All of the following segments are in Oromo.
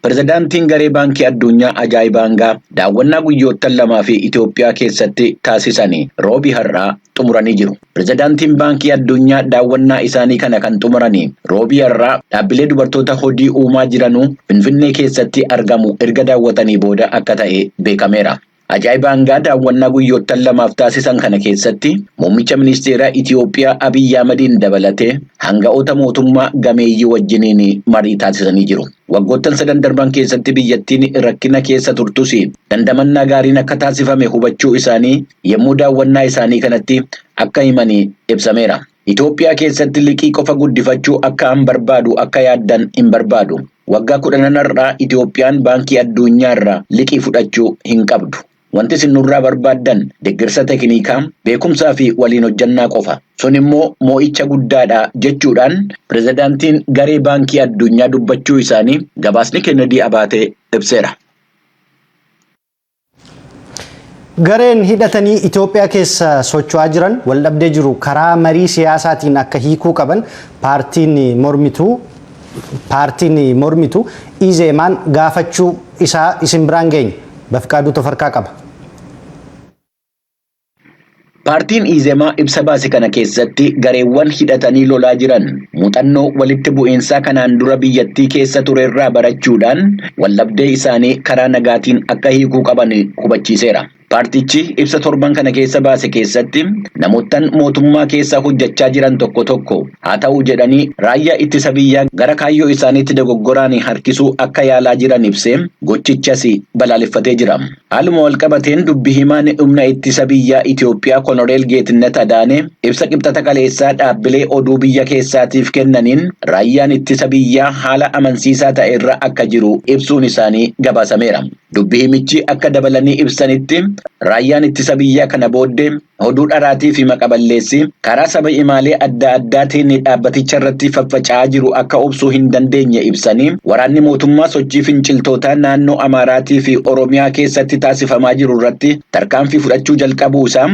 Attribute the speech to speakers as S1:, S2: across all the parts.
S1: Pirezidaantiin garee Baankii Addunyaa Ajaay Baangaa daawwannaa guyyoottan lamaa fi Itoophiyaa keessatti taasisan roobii har'aa xumuranii jiru. Pirezidaantiin Baankii Addunyaa daawwannaa isaanii kana kan xumuranii roobii har'aa dhaabbilee dubartoota hojii uumaa jiranuu Finfinnee keessatti argamu erga daawwatanii booda akka ta'e beekameera. Ajaay Baangaa daawwannaa guyyoottan lamaaf taasisan kana keessatti muummicha ministeeraa Itoophiyaa Abiyyi Ahmediin dabalatee hanga'oota mootummaa gameeyyii wajjiniin marii taasisanii jiru. Waggoottan sadan darban keessatti biyyattiin rakkina keessa turtus dandamannaa gaariin akka taasifame hubachuu isaanii yommuu daawwannaa isaanii kanatti akka himanii ibsameera. Itoophiyaa keessatti liqii qofa guddifachuu akka hin barbaadu akka yaaddan hin barbaadu. Waggaa 10 har'aa Itoophiyaan Baankii Addunyaarraa liqii fudhachuu hin qabdu. Wanti isin nurraa barbaaddan deeggarsa teeknikaa, beekumsaa fi waliin hojjannaa qofa. Sun immoo moo'icha guddaadha jechuudhaan pirezidaantiin garee Baankii Addunyaa dubbachuu isaanii gabaasni Kennedy Abaatee ibseera.
S2: Gareen hidhatanii Itoophiyaa keessa socho'aa jiran waldhabdee jiru karaa marii siyaasaatiin akka hiikuu qaban paartiin mormituu Izeemaan gaafachuu isaa isin biraan geenya. Bafiqaaduu Tofarkaa qaba.
S1: Paartiin Izemaa ibsa baase kana keessatti gareewwan hidhatanii lolaa jiran muuxannoo walitti bu'iinsaa kanaan dura biyyattii keessa turerraa barachuudhaan waldhabdee isaanii karaa nagaatiin akka hiikuu qaban hubachiiseera. Paartichi ibsa torban kana keessa baase keessatti namoottan mootummaa keessa hojjechaa jiran tokko tokko haa ta'u jedhanii raayyaa ittisa biyyaa gara kaayyoo isaaniitti dogoggoraan harkisuu akka yaalaa jiran ibsee gochichas balaaleffatee jira. Haaluma walqabateen, dubbi himaan humna ittisa biyyaa Itoophiyaa Koloneel Geetnet Adaanee ibsa Qibxata kaleessaa dhaabbilee oduu biyya keessaatiif kennaniin raayyaan ittisa biyyaa haala amansiisaa ta'e irra akka jiru ibsuun isaanii gabaasameera. Dubbi himichi akka dabalanii ibsanitti, raayyaan ittisa biyyaa kana booddee oduu dharaatii fi maqaballeessi karaa saba imaalee adda addaatiin dhaabbaticha irratti faffaca'aa jiru akka obsuu hin dandeenye ibsanii, waraanni mootummaa sochii finciltootaa naannoo Amaaraatii fi Oromiyaa keessatti taasifamaa jiru irratti tarkaanfii fudhachuu jalqabuu isaa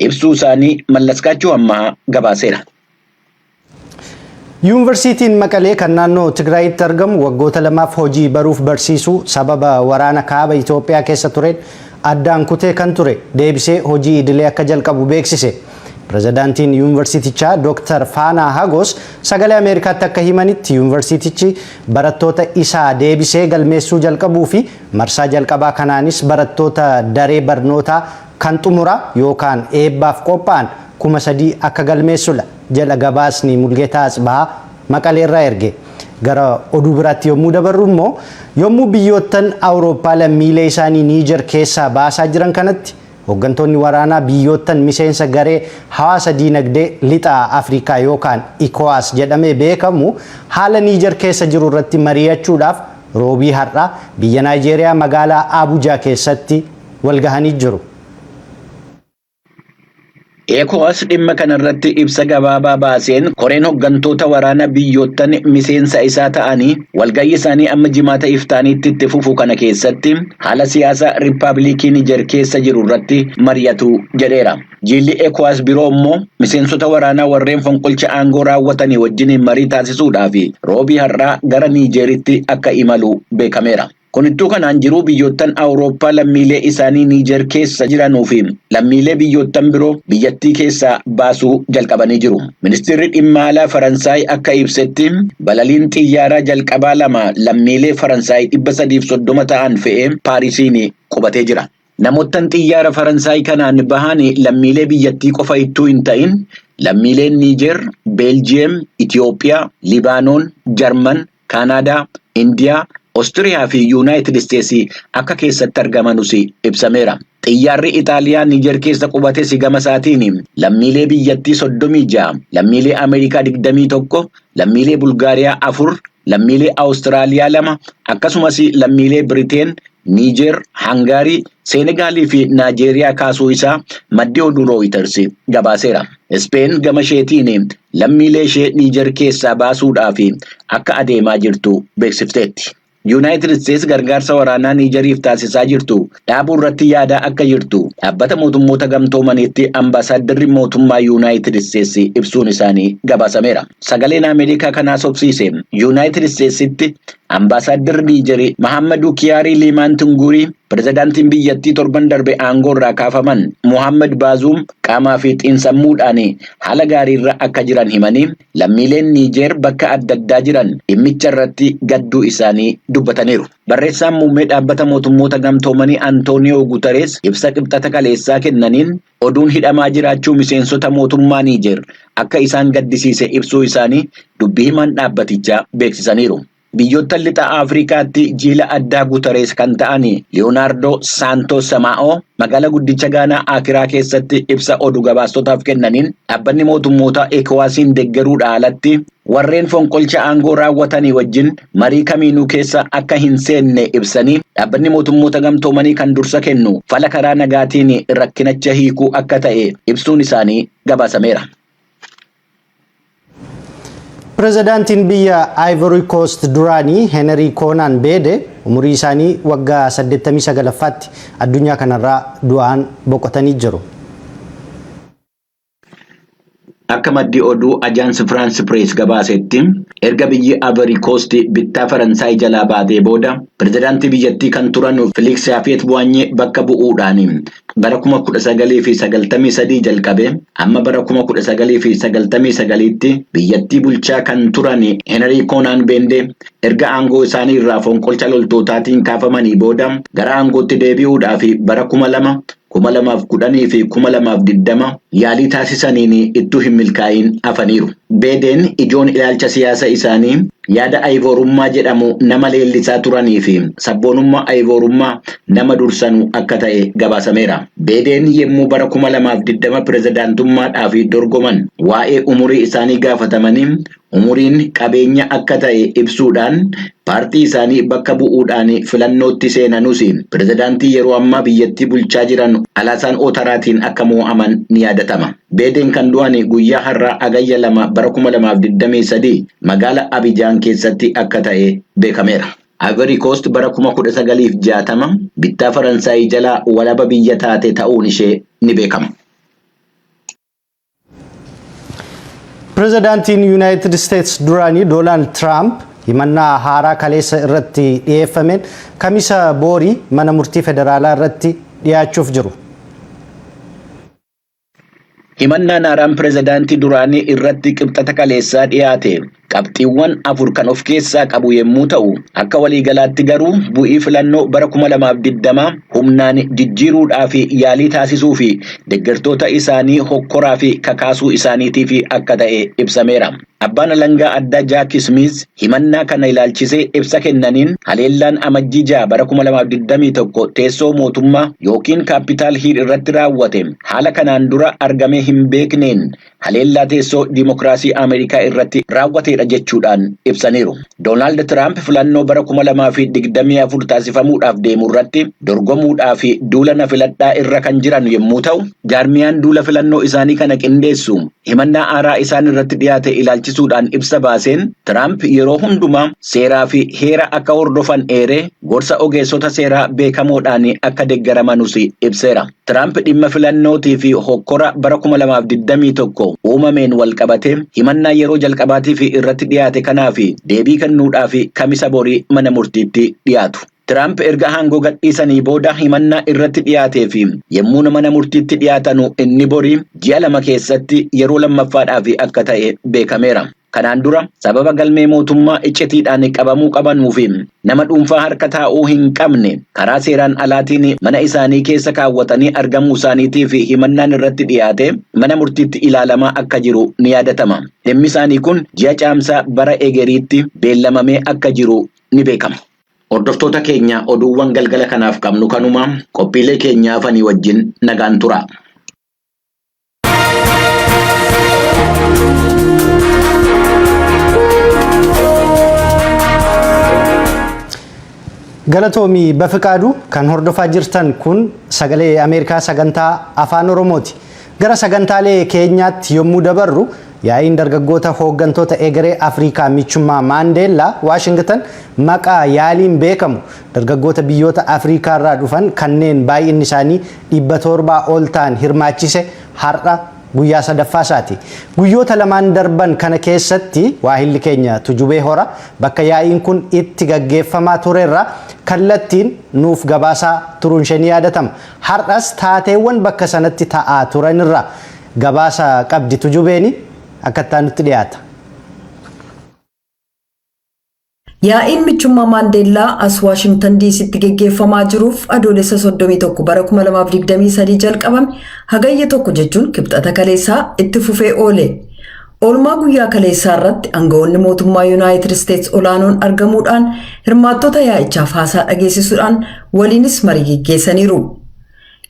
S1: ibsuu isaanii Mallaskaachuu Ammaa gabaaseera.
S2: Yuunivarsiitiin Maqalee kan naannoo Tigraayitti argamu waggoota 2f hojii baruuf barsiisuu sababa waraana kaaba Itoophiyaa keessa tureen addaan kutee kan ture deebisee hojii idilee akka jalqabu beeksise. Pirezidaantiin yuunivarsiitichaa Dr. Faanaa Hagos Sagalee Ameerikaatti akka himanitti, yuunivarsiitichi barattoota isaa deebisee galmeessuu jalqabuu fi marsaa jalqabaa kanaanis barattoota daree barnootaa kan xumuraa yookaan eebbaaf qophaa'an 3000 akka galmeessudha jedha gabaasni Mulgeetaa Atsbahaa Maqaleerraa erge. Gara oduu biraatti yommuu dabarru immoo, yommuu biyyoottan Awurooppaa lammiilee isaanii Niijer keessaa baasaa jiran kanatti, hooggantoonni waraanaa biyyoottan miseensa garee hawaasa diinagdee lixa Afrikaa yookaan ECOWAS jedhamee beekamu haala Niijer keessa jiru irratti mari'achuudhaaf roobii har'aa biyya Naayijeeriyaa magaalaa Abuujaa keessatti walgahanii jiru.
S1: ECOWAS dhimma kanarratti ibsa gabaabaa baaseen, koreen hooggantoota waraanaa biyyoottan miseensa isaa ta'anii walgahii isaanii amma Jimaata iftaaniitti itti fufu kana keessatti haala siyaasaa Riippaabilikii Nijer keessa jiru irratti mari'atu jedheera. Jilli ECOWAS biroo immoo miseensota waraanaa warreen fonqolcha aangoo raawwatanii wajjin marii taasisuudhaaf roobii har'aa gara Niijeritti akka imalu beekameera. Kunittuu kanaan jiru, biyyoottan Awurooppaa lammiilee isaanii Niijer keessa jiranuu fi lammiilee biyyoottan biroo biyyattii keessaa baasuu jalqabanii jiru. Ministeerri dhimma alaa Faransaay akka ibsetti, balaliin xiyyaaraa jalqabaa lama lammiilee Faransaay 330 ta'an fe'ee Paarisiin qubatee jira. Namoottan xiyyaara Faransaay kanaan bahan lammiilee biyyattii qofa ittuu hin ta'in lammiileen Niijer, Beeljiyeem, Itiyoophiyaa, Libaanoon, Jarman, Kaanaadaa, Indiyaa, Oostiriyaa fi Yuunaayitid Isteetsi akka keessatti argamanus ibsameera. Xiyyaarri Itaaliyaa Niijer keessa qubates gama isaatiin lammiilee biyyattii 36, lammiilee Ameerikaa 21, lammiilee Bulgaariyaa 4, lammiilee Awustiraaliyaa 2, akkasumas lammiilee Biriteen, Niijer, Hangaarii, Seenegaalii fi Naajeeriyaa kaasuu isaa maddi oduu Rooyiters gabaaseera. Ispeen gama isheetiin lammiilee ishee Niijer keessaa baasuudhaaf akka adeemaa jirtu beeksifteetti. Yuunaayitid Isteetsi gargaarsa waraanaa Niijeriif taasisaa jirtu dhaabuu irratti yaadaa akka jirtu dhaabbata Mootummoota Gamtoomaniitti ambaasaaddarri mootummaa Yuunaayitid Isteetsi ibsuun isaanii gabaasameera. Sagaleen Ameerikaa kanaas obsiise Yuunaayitid Isteetsitti Ambaasaaddarri Niijerii Mahammaduu Kiyaarii Liimaan Tunguurii pirezidaantiin biyyattii torban darbe aangoo irraa kaafaman Muhammad Baazuum qaamaa fi xiinsammuudhaan haala gaariirra akka jiran himanii lammiileen Niijeer bakka adda addaa jiran dhimmicha irratti gadduu isaanii dubbataniiru. Barreessaan muummee dhaabbata mootummoota gamtoomanii Antooniyoo Guutarees ibsa qibxata kaleessaa kennaniin oduun hidhamaa jiraachuu miseensota mootummaa Niijeer akka isaan gaddisiise ibsuu isaanii dubbii himaan dhaabbatichaa beeksisaniiru. Biyyoota lixa Afrikaatti jiila addaa Guutarees kan ta'an Liyonaardoo Saantos Samaa'oo magaalaa guddicha Gaanaa Akiraa keessatti ibsa oduu gabaastotaaf kennaniin dhaabbanni mootummoota Ekowaasiin deeggaruudhaan alatti warreen fonqolcha aangoo raawwatanii wajjin marii kamiinuu keessa akka hin seenne ibsanii dhaabbanni mootummoota gamtoomanii kan dursa kennu fala karaa nagaatiin rakkinacha hiikuu akka ta'e ibsuun isaanii gabaasameera.
S2: Pireezidaantiin biyya Ivory Coast duraanii Henry Konan Bede umurii isaanii waggaa 89ffaatti addunyaa kanarraa du'aan boqotanii jiru.
S1: Akka maddi oduu Ajaans Firaans Pirees gabaasetti erga biyyi Ivory Coast bittaa Faransaay jalaa baatee booda pirezidaantii biyyattii kan turan Filiks Yaafet Bu'aanyee bakka bu'uudhaan bara 1993 jalqabee amma bara 1999tti biyyattii bulchaa kan turan Henry Konan Bende erga aangoo isaanii irraa fonqolcha loltootaatiin kaafamanii booda gara aangootti deebi'uudhaaf bara 2000 2010 fi 2020 yaalii taasisaniin ittuu hin milkaa'in hafaniiru. Beedeen ijoon ilaalcha siyaasa isaanii yaada Ayivoorummaa jedhamu nama leellisaa turanii fi sabboonummaa Ayivoorummaa nama dursanu akka ta'e gabaasameera. Beedeen yommuu bara 2020 pirezidaantummaadhaaf dorgoman waa'ee umurii isaanii gaafatamanii umuriin qabeenya akka ta'e ibsuudhaan paartii isaanii bakka bu'uudhaan filannootti seenanus pirezidaantii yeroo ammaa biyyattii bulchaa jiran Alaasaan Ootaraatiin akka mo'aman ni yaadatama. Beedeen kan du'an guyyaa har'aa Agayya 2 bara 2023 magaalaa Abijaan keessatti akka ta'e beekameera. Ivory Coast bara 1960 bittaa Faransaay jalaa walaba biyya taate ta'uun ishee ni beekama.
S2: Pireezidaantiin Yuunaayitid Isteets duraanii Doonaald Tiraamp himannaa haaraa kaleessa irratti dhiyeeffameen kamisa boorii mana murtii federaalaa irratti dhiyaachuuf jiru.
S1: Himannaan haaraan pirezidaantii duraanii irratti qibxata kaleessaa dhiyaate qabxiiwwan afur kan of keessaa qabu yommuu ta'u akka waliigalaatti garuu bu'ii filannoo bara 2020 humnaan jijjiiruudhaa fi yaalii taasisuu fi deeggartoota isaanii hokkoraa fi kakaasuu isaaniitiif akka ta'e ibsameera. Abbaan alangaa addaa Jaak Smith himannaa kana ilaalchisee ibsa kennaniin haleellaan amajjii 6 bara 2021 teessoo mootummaa yookiin kaapitaal hiil irratti raawwate haala kanaan dura argamee hin beekneen haleellaa teessoo diimokiraasii Ameerikaa irratti raawwateedha jechuudhaan ibsaniiru. Doonaald Tiraamp filannoo bara 2024 taasifamuudhaaf deemu irratti dorgomuudhaaf duula na filadhaa irra kan jiran yommuu ta'u, jaarmiyaan duula filannoo isaanii kana qindeessu himannaa haaraa isaan irratti dhiyaate ilaalchisuudhaan ibsa baaseen Tiraamp yeroo hundumaa seeraa fi heera akka hordofan eeree gorsa ogeessota seeraa beekamoodhaan akka deeggaramanus ibseera. Tiraamp dhimma filannootii fi hokkora bara 2021 uumameen wal qabate himannaa yeroo jalqabaatiif irratti dhiyaate kanaaf deebii kennuudhaaf kamisa borii mana murtiitti dhiyaatu. Tiraamp erga aangoo gadhiisanii booda himannaa irratti dhiyaatee fi yommuu mana murtiitti dhiyaatanu inni borii ji'a 2 keessatti yeroo lammaffaadhaaf akka ta'e beekameera. Kanaan dura sababa galmee mootummaa iccitiidhaan qabamuu qabanuu fi nama dhuunfaa harka taa'uu hin qabne karaa seeraan alaatiin mana isaanii keessa kaawwatanii argamuu isaaniitiif himannaan irratti dhiyaate mana murtiitti ilaalamaa akka jiru ni yaadatama. Dhimmi isaanii kun ji'a caamsaa bara egeriitti beellamamee akka jiru ni beekama. Hordoftoota keenya oduuwwan galgala kanaaf qabnu kanuma qophiilee keenya hafanii wajjin nagaan tura.
S2: Galatoomii Bafiqaaduu kan hordofaa jirtan kun sagalee Ameerikaa sagantaa Afaan Oromooti. Gara sagantaalee keenyaatti yommuu dabarru yaa'iin dargaggoota hooggantoota egeree Afrikaa michummaa Maandeellaa Waashingtan maqaa yaaliin beekamu dargaggoota biyyoota Afrikaa irraa dhufan kanneen baay'inni isaanii 700 ol ta'an hirmaachise har'a Guyyaa sadaffaa isaati. Guyyoota lamaan darban kana keessatti waahilli keenya Tujubee Hora bakka yaa'iin kun itti gaggeeffamaa turerra kallattiin nuuf gabaasaa turuun ishee ni yaadatama. Har'as taateewwan bakka sanatti ta'aa turanirra gabaasa qabdi Tujubeeni akka nutti dhiyaata.
S3: Yaa'iin michummaa Maandeellaa as Waashingtan DC'tti geggeeffamaa jiruuf Adoolessa 31 bara 2023 jalqabame Hagayya 1 jechuun Kibxata kaleessaa itti fufee oole. Oolmaa guyyaa kaleessaa irratti aangawoonni mootummaa Yuunaayitid Isteets olaanoon argamuudhaan hirmaattota yaa'ichaaf haasaa dhageessisuudhaan waliinis marii geggeessaniiru.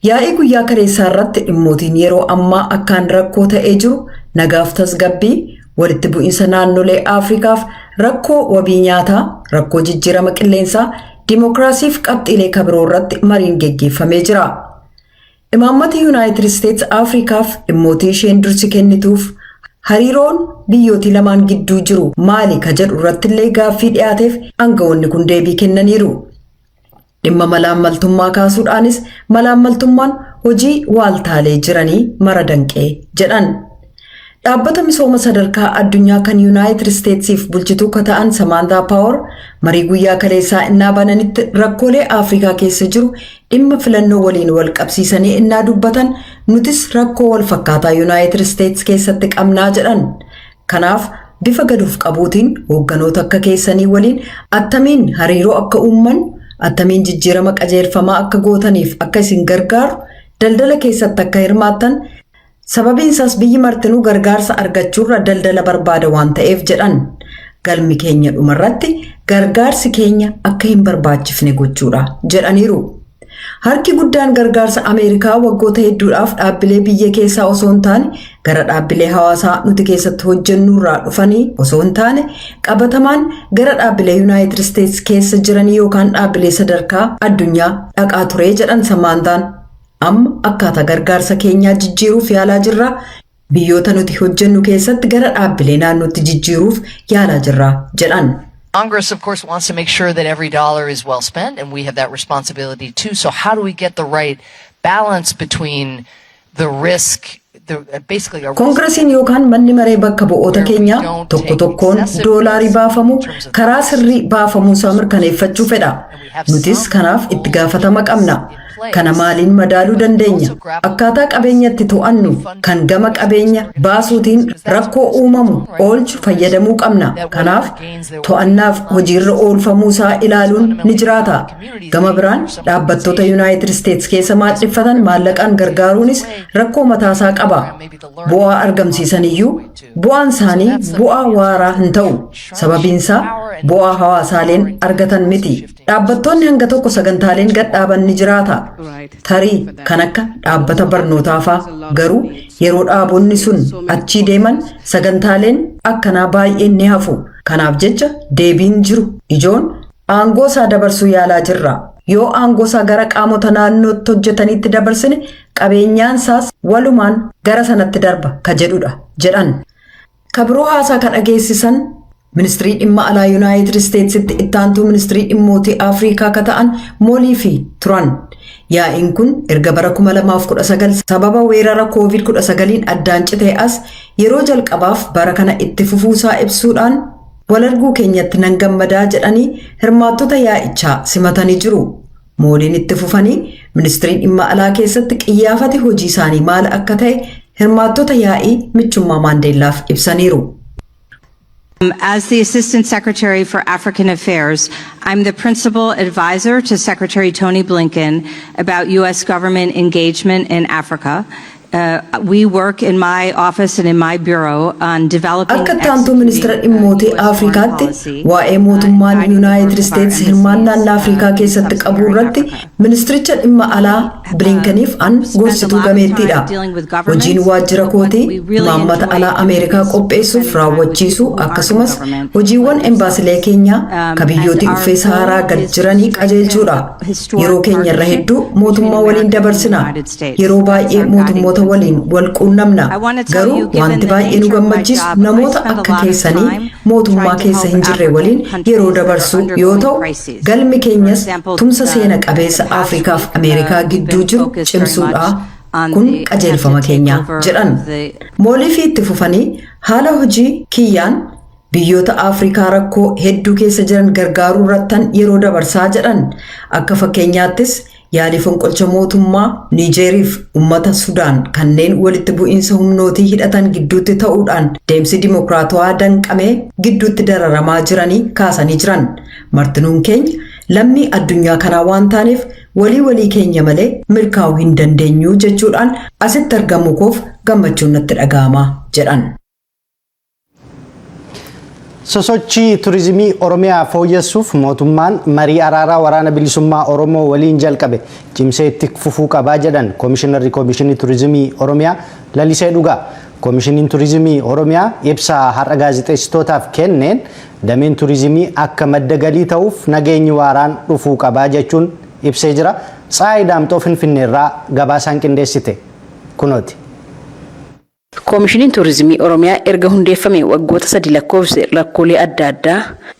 S3: Yaa'ii guyyaa kaleessaa irratti dhimmootiin yeroo ammaa akkaan rakkoo ta'ee jiru nagaaf tasgabbii, walitti bu'iinsa naannolee Afrikaaf rakkoo wabii nyaataa, rakkoo jijjiirama qilleensaa, dimookiraasiif qabxiilee kabiroo irratti mariin geggeeffamee jira. Imaammata Yuunaayitid Isteets Afrikaaf dhimmootii isheen dursi kennituuf hariiroon biyyootii lamaan gidduu jiru maali ka jedhu irrattillee gaaffii dhiyaateef aangawoonni kun deebii kennaniiru. Dhimma malaammaltummaa kaasuudhaanis malaammaltummaan hojii waaltaalee jiranii mara danqee jedhan. Dhaabbata misooma sadarkaa addunyaa kan Yuunaayitid Isteetsiif bulchituu ka ta'an Samaantaa Paawar marii guyyaa kaleessaa innaa bananitti rakkoolee Afrikaa keessa jiru dhimma filannoo waliin wal qabsiisanii innaa dubbatan, nutis rakkoo wal fakkaataa Yuunaayitid Isteets keessatti qabnaa jedhan. Kanaaf bifa gaduuf qabuutiin hoogganoota akka keessanii waliin attamiin hariiroo akka uumman, attamiin jijjiirama qajeelfamaa akka gootaniif akka isin gargaaru, daldala keessatti akka hirmaattan, sababiin isaas biyyi martinuu gargaarsa argachuurra daldala barbaada waan ta'eef jedhan. Galmi keenya dhumarratti gargaarsi keenya akka hin barbaachifne gochuudha jedhaniiru. Harki guddaan gargaarsa Ameerikaa waggoota hedduudhaaf dhaabbilee biyya keessaa osoo hin taane gara dhaabbilee hawaasaa nuti keessatti hojjennurraa dhufanii osoo hin taane qabatamaan gara dhaabbilee Yuunaayitid Isteets keessa jiranii yookaan dhaabbilee sadarkaa addunyaa dhaqaa ture jedhan Samaantaan. Amma akkaataa gargaarsa keenyaa jijjiiruuf yaalaa jirra. Biyyoota nuti hojjennu keessatti gara dhaabbilee naannootti jijjiiruuf yaalaa jirra jedhan.
S4: Congress, of course, wants to make sure that every dollar is well spent, and we have that responsibility too. So, how do we get the right balance between the risk, the basically a risk
S3: Koongiresiin yookaan manni maree bakka bu'oota keenyaa tokko tokkoon doolaarii baafamu karaa sirrii baafamuusaa mirkaneeffachuu fedha. Nutis kanaaf itti gaafatama qabna. Kana maaliin madaaluu dandeenya? Akkaataa qabeenyatti to'annu kan gama qabeenya baasuutiin rakkoo uumamu oolchu fayyadamuu qabna. Kanaaf to'annaaf hojiirra oolfamuusaa ilaaluun ni jiraata. Gama biraan dhaabbattoota Yuunaayitid Isteets keessa maadhiffatan maallaqaan gargaaruunis rakkoo mataasaa qaba. Bu'aa argamsiisan iyyuu bu'aan isaanii bu'aa waaraa hin ta'u. Sababiinsaa bu'aa hawaasaaleen argatan miti. Dhaabbattoonni hanga tokko sagantaaleen gadhaaban ni jiraata. Tarii kan akka dhaabbata barnootaa fa'aa, garuu yeroo dhaabonni sun achii deeman sagantaaleen akkanaa baay'een ni hafu. Kanaaf jecha deebiin jiru ijoon aangoo isaa dabarsuu yaalaa jirra. Yoo aangoo isaa gara qaamota naannootti hojjetanitti dabarsine qabeenyaan isaas walumaan gara sanatti darba ka jedhudha jedhan. Kabiroo haasaa kan dhageessisan ministirii dhimma alaa Yuunaayitid Isteetsitti ittaantuu ministirii dhimmootii Afrikaa ka ta'an Moolii fi turan. Yaa'iin kun erga bara 2019 sababa weerara COVID-19 addaan citee as yeroo jalqabaaf bara kana itti fufuusaa ibsuudhaan walarguu keenyatti nan gammadaa jedhanii hirmaattota yaa'ichaa simatanii jiru. Mooliin itti fufanii ministiriin dhimma alaa keessatti qiyyaafate hojii isaanii maal akka ta'e hirmaattota yaa'ii michummaa Maandeellaaf ibsaniiru.
S5: As the Assistant Secretary for African Affairs, I'm the principal advisor to Secretary Tony Blinken about U.S. government engagement in Africa. We work in my office and in my bureau on developing
S3: Akka ittaantuu ministeera dhimmootii Afrikaatti waa'ee mootummaan Yuunaayitid Isteets hirmaannaan Afrikaa keessatti qabu irratti ministiricha dhimma alaa Bilinkaniif an gorsituu gameettiidha. Hojiin waajjira kootii imaammata alaa Ameerikaa qopheessuuf raawwachiisuu, akkasumas hojiiwwan embaasilee keenyaa ka biyyootii uffee Saharaa gad jiranii qajeelchuudha. Yeroo keenya irra hedduu mootummaa waliin dabarsina. Yeroo baay'ee mootummoota waliin wal quunnamna. Garuu wanti baay'ee nu gammachiisu namoota akka keessanii mootummaa keessa hin jirre waliin yeroo dabarsuu yoo ta'u, galmi keenyas tumsa seena qabeessa Afrikaaf Ameerikaa gidduu jiru cimsuudha Kun qajeelfama keenya jedhan. Mooliifii itti fufanii, haala hojii kiyyaan biyyoota Afrikaa rakkoo hedduu keessa jiran gargaaruu irrattan yeroo dabarsaa jedhan. Akka fakkeenyaattis yaalii fonqolcha mootummaa Niijeeriif uummata Sudaan kanneen walitti bu'iinsa humnootii hidhatan gidduutti ta'uudhaan deemsi dimokiraatawaa danqamee gidduutti dararamaa jiranii kaasanii jiran. Martinuun keenya lammii addunyaa kanaa waan taaneef, walii walii keenya malee milkaa'uu hin dandeenyu jechuudhaan, asitti argamu koof gammachuun natti dhaga'ama jedhan.
S2: Sosochii turizimii Oromiyaa fooyyessuuf mootummaan marii araaraa Waraana Bilisummaa Oromoo waliin jalqabe cimsee itti fufuu qabaa jedhan Koomishinarri Koomishinii Turizimii Oromiyaa Lalisee Dhugaa. Koomishiniin Turizimii Oromiyaa ibsa har'a gaazexeessitootaaf kenneen, dameen turizimii akka madda galii ta'uuf nageenyi waaraan dhufuu qabaa jechuun ibsee jira. Tsaayi Daamxoo Finfinneerraa gabaasaan qindeessite kunooti.
S6: Koomishiniin Turizimii Oromiyaa erga hundeeffame waggoota 3 lakkoofse. Rakkoolee adda addaa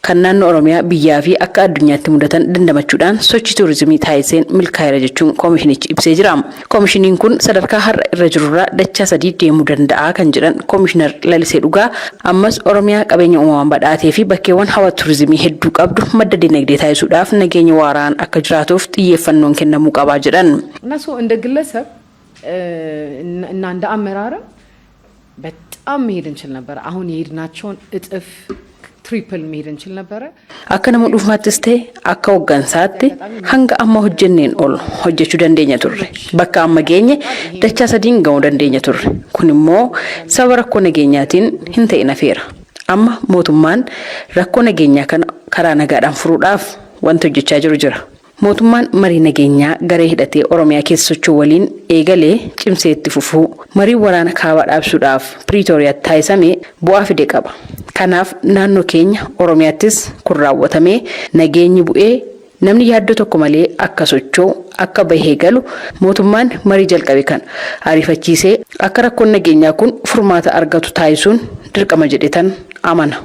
S6: kan naannoo Oromiyaa, biyyaa fi akka addunyaatti mudatan dandamachuudhaan sochii turizimii taasiseen milkaa'eera jechuun koomishinichi ibsee jira. Koomishiniin kun sadarkaa har'a irra jirurraa dachaa sadii deemuu danda'a kan jedhan Koomishinar Lalisee Dhugaa, ammas Oromiyaa qabeenya uumamaan badhaatee fi bakkeewwan hawwata turizimii hedduu qabdu madda dinagdee taasisuudhaaf nageenya waaraan akka jiraatuuf xiyyeeffannoon kennamuu qabaa jedhan.
S7: እና ሰው እንደ ግለሰብ እና እንደ አመራርም በጣም መሄድ እንችል ነበረ። አሁን የሄድናቸውን እጥፍ triple መሄድ እንችል ነበረ።
S6: Akka nama dhuunfaattis ta'e akka hooggansaatti hanga amma hojjenneen ol hojjechuu dandeenya turre. Bakka amma geenye dachaa sadiin ga'uu dandeenya turre. Kun immoo sababa rakkoo nageenyaatiin hin ta'in hafeera. Amma mootummaan rakkoo nageenyaa kana karaa nagaadhaan furuudhaaf wanti hojjechaa jiru jira. Mootummaan marii nageenyaa garee hidhatee Oromiyaa keessa socho'u waliin eegalee cimsee itti fufuu, marii waraana kaabaa dhaabsuudhaaf Piriitooriyaatti taasifame bu'aa fide qaba. Kanaaf naannoo keenya Oromiyaattis kun raawwatamee, nageenyi bu'ee, namni yaaddoo tokko malee akka socho'u, akka bahee galu, mootummaan marii jalqabe kana ariifachiisee akka rakkoon nageenyaa kun furmaata argatu taasisuun dirqama jedhetan amana.